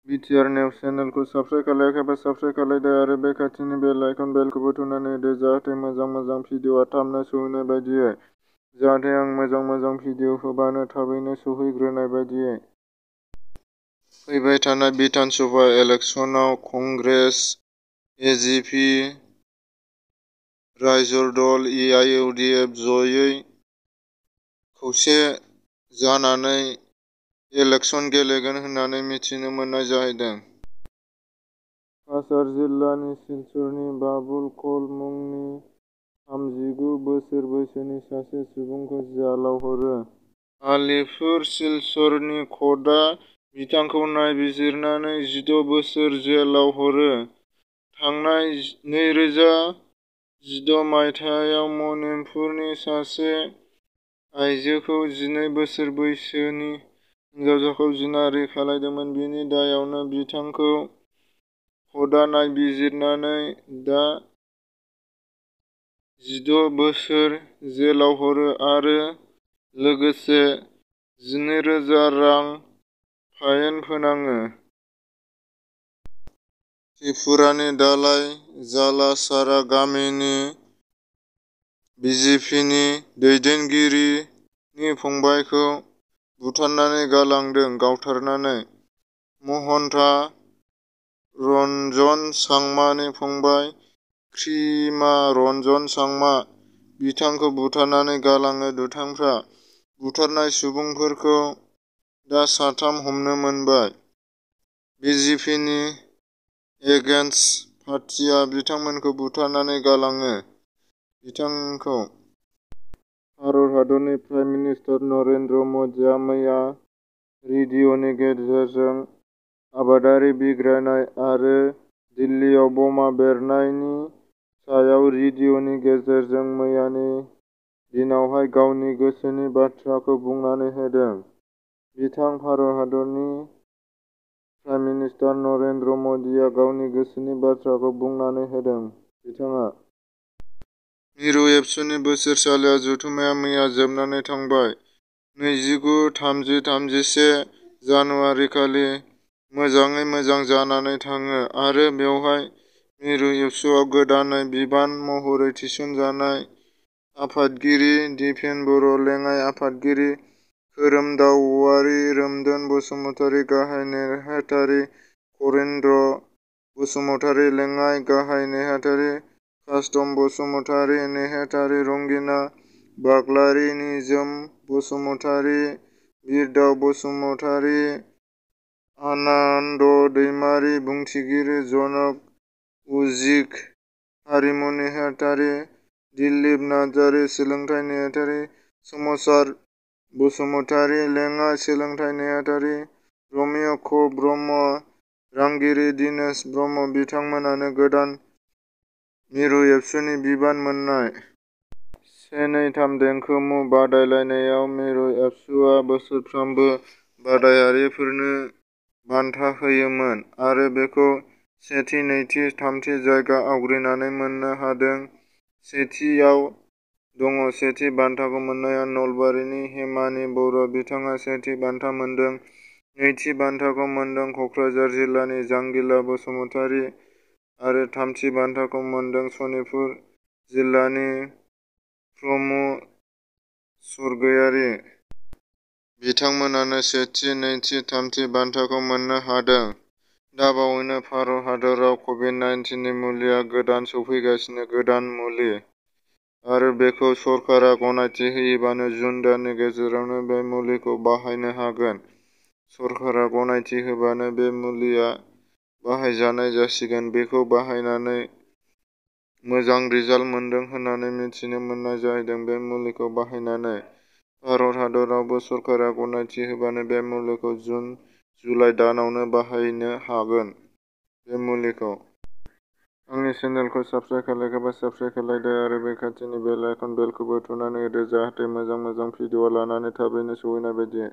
BTR news चेनेलखौ subscribe खालायाखैबा subscribe खालायदो आरो बे खाथिनि बेल आइकन बेलखौबो थुनानै होदो जाहाथे मोजां भिडिअआ थाबनो सौहैनाय बायदियै। जाहाथे आं मोजां भिडिअ होबानो थाबैनो सौहैग्रोनाय बायदियै। फैबाय थानाय बिधान सभा इलेक्शनाव कंग्रेस, एजिपि, रायजर दल, एआइइउडिएफ जयै खौसे जानानै इलेक्शन गेलेगोन होननानै मिथिनो मोननाय जाहैदों। काछार जिल्लानि सिलचरनि बाबुल कल मुंनि 39 बोसोर बैसोनि सासे सुबुंखौ जेलाव हरो। आलिपुर सिलचरनि कर्टआ बिथांखौ नायबिजिरनानै 16 बोसोर जेलाव हरो। थांनाय 2016 मायथाइयाव मणिपुरनि सासे आइजोखौ 12 बोसोर बैसोनि हिनजावसाखौ जिनाहारि खालामदोंमोन। बेनि दायावनो बिथांखौ कर्टआ नायबिजिरनानै दा 16 बोसोर जेलाव हरो आरो लोगोसे 12,000 रां फाइन फोनाङो। त्रिपुरानि दालाइ जालासारा गामिनि बिजेपिनि दैदेनगिरिनि फंबायखौ बुथारनानै गालांदों गावथारनानै। महन्ता रन्जन सांमानि फंबाय क्रिमा रन्जन सांमा बिथांखौ बुथारनानै गालाङो। दुथांफ्रा बुथारनाय सुबुंफोरखौ दा 3 हमनो मोनबाय। बिजेपिनि एगेन्स्ट पार्टिआ बिथांमोनखौ बुथारनानै गालाङो। बिथांखौ भारत हादरनि प्राइम मिनिस्टार नरेन्द्र मदिआ मैया रेडिअ'नि गेजेरजों आबादारि बिग्रायनाय आरो दिल्लीयाव बमा बेरनायनि सायाव रेडिअ'नि गेजेरजों मैयानि दिनावहाय गावनि गोसोनि बाथ्राखौ बुंनानै होदों। भारत हादरनि प्राइम मिनिस्टार नरेन्द्र मदिआ गावनि गोसोनि बाथ्राखौ बुंनानै होदों। बिथाङा मिरु एबसुनि बोसोरसालिया जथुम्माया मैया जोबनानै थांबाय। 29, 30, 31 जानुवारिखालि मोजाङै मोजां जानानै थाङो आरो बेवहाय मिरु एबसुआव गोदानै बिबान महरै थिसनजानाय आफादगिरि दिपेन बर', लेङाइ आफादगिरि खोरोमदाव औवारी, रोमदोन बसुमतारी, गाहाय नेहाथारि करिन्द्र बसुमतारी, लेङाइ गाहाय नेहाथारि कासम बसुमतारी, नेहाथारि रंगिना बाग्लारी, निजोम बसुमतारी, बिरदाव बसुमतारी, आनन्द दैमारी, बुंथिगिरि जनक उजिक, हारिमु नेहाथारि दिलीप नार्जारी, सोलोंथाइ नेहाथारि सोमावसार बसुमतारी, लेङाइ सोलोंथाइ नेहाथारि रमेश क. ब्रह्म, रांगिरि दिनेश ब्रह्म बिथांमोनानो गोदान मिरु एबसुनि बिबान मोननाय। 1-2-3 देंखो मु बादायलायनायाव मिरु एबसुआ बोसोरफ्रोमबो बादायारिफोरनो बान्था होयोमोन आरो बेखौ सेथि, नैथि, थामथि जायगा आवग्रिनानै मोननो हादों। सेथियाव दङ। सेथि बान्थाखौ मोननाया नलबारिनि हेमानि बर', बिथाङा सेथि बान्था मोनदों। नैथि बान्थाखौ मोनदों क'क्राझार जिल्लानि जांगिला बसुमतारी आरो थामथि बान्थाखौ मोनदों सनितपुर जिल्लानि प्रमद स्वरगयारी। बिथांमोनानो सेथि, नैथि, थामथि बान्थाखौ मोननो हादों। दाबावैनो भारत हादराव कभिड-19 मुलिया गोदान सौफैगासिनो। गोदान मुलि आरो बेखौ सरकारा गनायथि होयोबानो जुन दाननि गेजेरावनो बे मुलिखौ बाहायनो हागोन। सरकारा गनायथि होबानो बे मुलिया बाहायजानाय जासिगोन। बेखौ बाहायनानै मोजां रिजाल्ट मोनदों होननानै मिथिनो मोननाय जाहैदों। बे मुलिखौ बाहायनानै भारत हादरावबो सरकारा गनायथि होबानो बे मुलिखौ जुन, जुलाइ दानावनो बाहायनो हागोन। बे मुलिखौ आंनि चेनेलखौ साबस्क्राइब खालायाखैबा साबस्क्राइब खालायदो आरो बे खाथिनि बेल आइकन बेलखौबो थुनानै होदो जाहाथे मोजां भिडिअ लानानै थाबैनो सौहैनाय बायदियै।